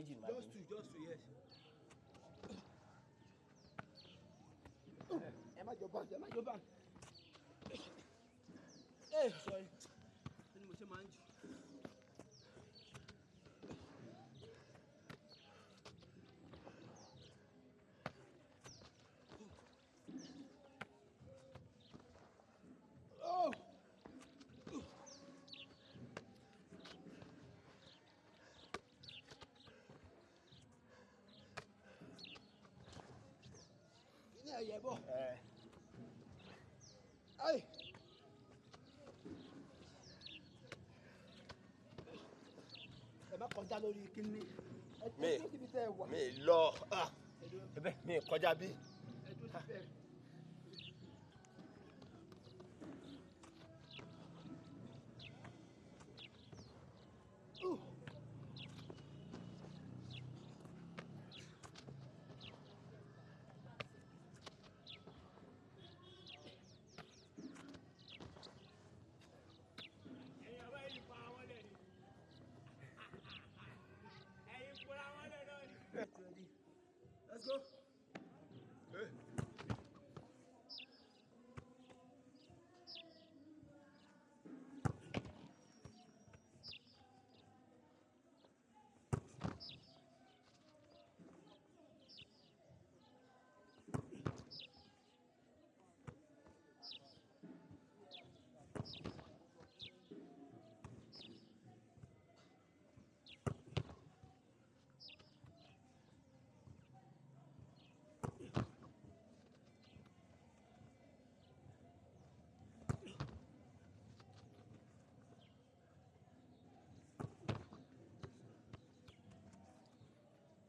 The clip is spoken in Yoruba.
Méjì ni màá Just jù. two, just two, yes. Ẹ má jọ báńkì, ẹ má jọ báńkì. Ẹ sorry, kí ni mo ṣe máa ń jù? Oh! Kí ni ẹ̀yẹ bọ̀? Ẹ Ay! Ẹ má kọjá lórí kíní. Ẹ Mi. dúró síbi tẹ́ ẹ wà. Mi lọ. Ẹ dúró, Ẹ bẹ mi kọjá bí. ẹ dúró síbẹ̀.